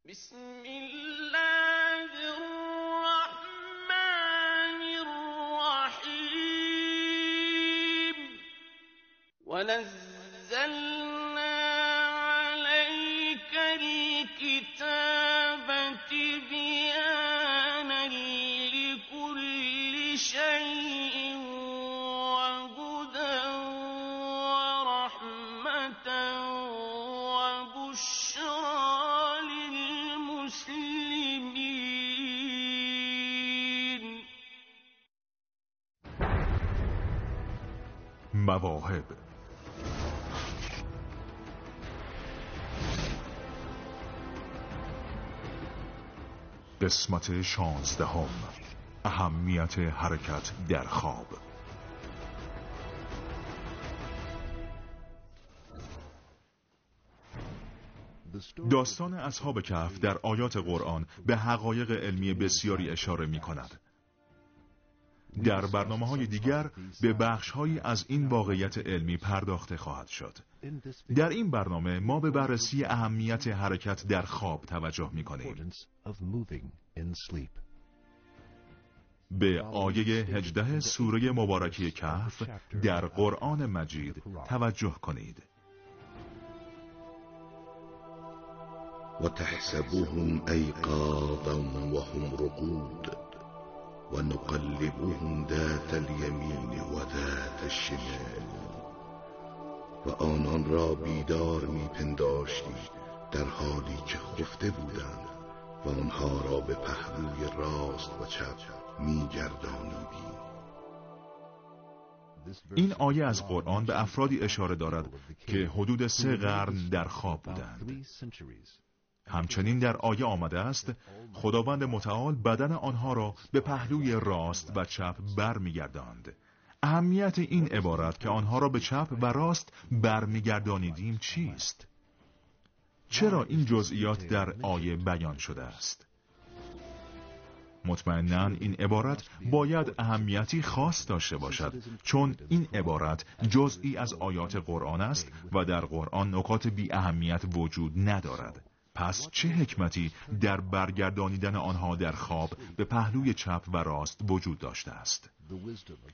بسم الله الرحمن الرحیم. ونزلنا عليك الكتاب تبيانا لكل شيء وهدى ورحمة وبشرى للمسلمين. مواهب. قسمت 16، اهمیت حرکت در خواب. داستان اصحاب کهف در آیات قرآن به حقایق علمی بسیاری اشاره می کند. در برنامه‌های دیگر به بخش‌هایی از این واقعیت علمی پرداخته خواهد شد. در این برنامه ما به بررسی اهمیت حرکت در خواب توجه می‌کنیم. به آیه 18 سوره مبارکه کهف در قرآن مجید توجه کنید. و تحسبهم ایقاظا وهم رقود و نقلبهم ذات الیمین و ذات الشمال. و آنان را بیدار میپنداشتی در حالی که خفته بودند و آنها را به پهلوی راست و چپ میگردانیدی. این آیه از قرآن به افرادی اشاره دارد که حدود 3 قرن در خواب بودند. همچنین در آیه آمده است خداوند متعال بدن آنها را به پهلوی راست و چپ برمیگرداند. اهمیت این عبارت که آنها را به چپ و راست برمیگردانیدیم چیست؟ چرا این جزئیات در آیه بیان شده است؟ مطمئناً این عبارت باید اهمیتی خاص داشته باشد، چون این عبارت جزئی از آیات قرآن است و در قرآن نکات بی اهمیت وجود ندارد. پس چه حکمتی در برگردانیدن آنها در خواب به پهلوی چپ و راست وجود داشته است؟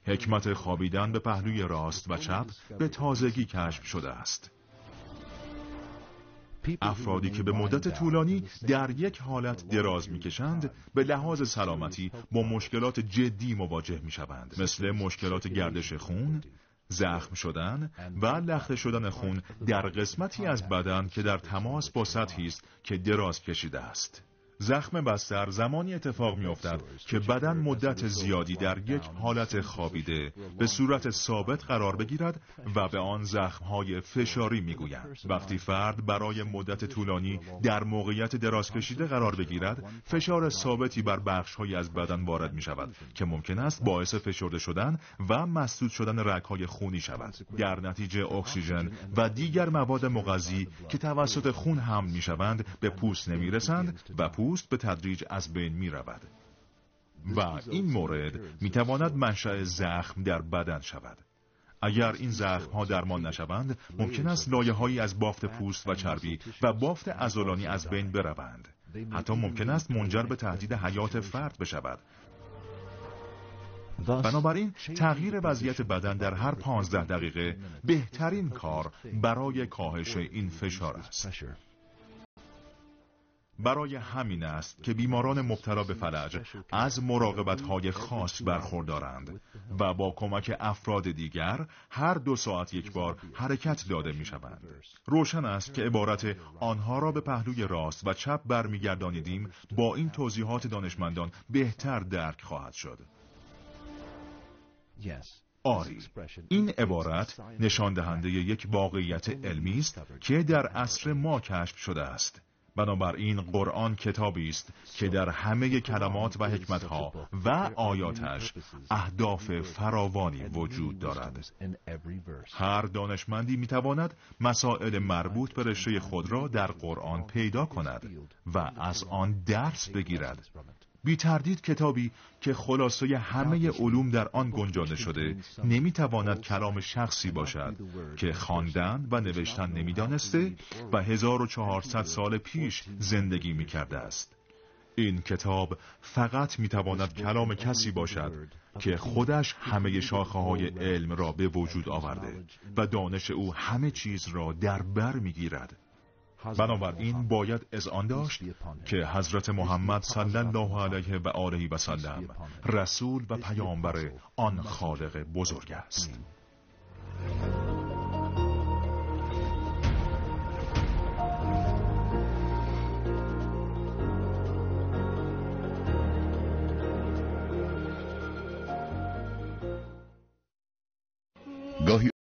حکمت خوابیدن به پهلوی راست و چپ به تازگی کشف شده است. افرادی که به مدت طولانی در یک حالت دراز می‌کشند به لحاظ سلامتی با مشکلات جدی مواجه می‌شوند، مثل مشکلات گردش خون، زخم شدن و لخته شدن خون در قسمتی از بدن که در تماس با سطحی است که دراز کشیده است. زخم بستر زمانی اتفاق می‌افتد که بدن مدت زیادی در یک حالت خوابیده به صورت ثابت قرار بگیرد و به آن زخم‌های فشاری می‌گویند. وقتی فرد برای مدت طولانی در موقعیت دراز کشیده قرار بگیرد، فشار ثابتی بر بخش‌هایی از بدن وارد می‌شود که ممکن است باعث فشرده شدن و مسدود شدن رگ‌های خونی شود. در نتیجه اکسیژن و دیگر مواد مغذی که توسط خون حمل می‌شوند به پوست نمی‌رسند و پوست به تدریج از بین می رود و این مورد می تواند منشأ زخم در بدن شود. اگر این زخم ها درمان نشوند، ممکن است لایه هایی از بافت پوست و چربی و بافت عضلانی از بین بروند. حتی ممکن است منجر به تهدید حیات فرد بشود. بنابراین تغییر وضعیت بدن در هر 15 دقیقه بهترین کار برای کاهش این فشار است. برای همین است که بیماران مبتلا به فلج از مراقبت‌های خاص برخوردارند و با کمک افراد دیگر هر 2 ساعت یک بار حرکت داده می‌شوند. روشن است که عبارت آنها را به پهلوی راست و چپ برمیگردانیدیم با این توضیحات دانشمندان بهتر درک خواهد شد. آری، این عبارت نشان دهنده یک واقعیت علمی است که در عصر ما کشف شده است. بنابراین قرآن کتابی است که در همه کلمات و حکمتها و آیاتش اهداف فراوانی وجود دارد. هر دانشمندی میتواند مسائل مربوط به رشته خود را در قرآن پیدا کند و از آن درس بگیرد. بی تردید کتابی که خلاصه همه علوم در آن گنجانده شده نمیتواند کلام شخصی باشد که خواندن و نوشتن نمیدانسته و 1400 سال پیش زندگی میکرده است. این کتاب فقط میتواند کلام کسی باشد که خودش همه شاخه های علم را به وجود آورده و دانش او همه چیز را در بر میگیرد. بنابراین باید اذعان داشت که حضرت محمد صلی الله علیه و آله و سلم رسول و پیامبر آن خالق بزرگ است. گاهی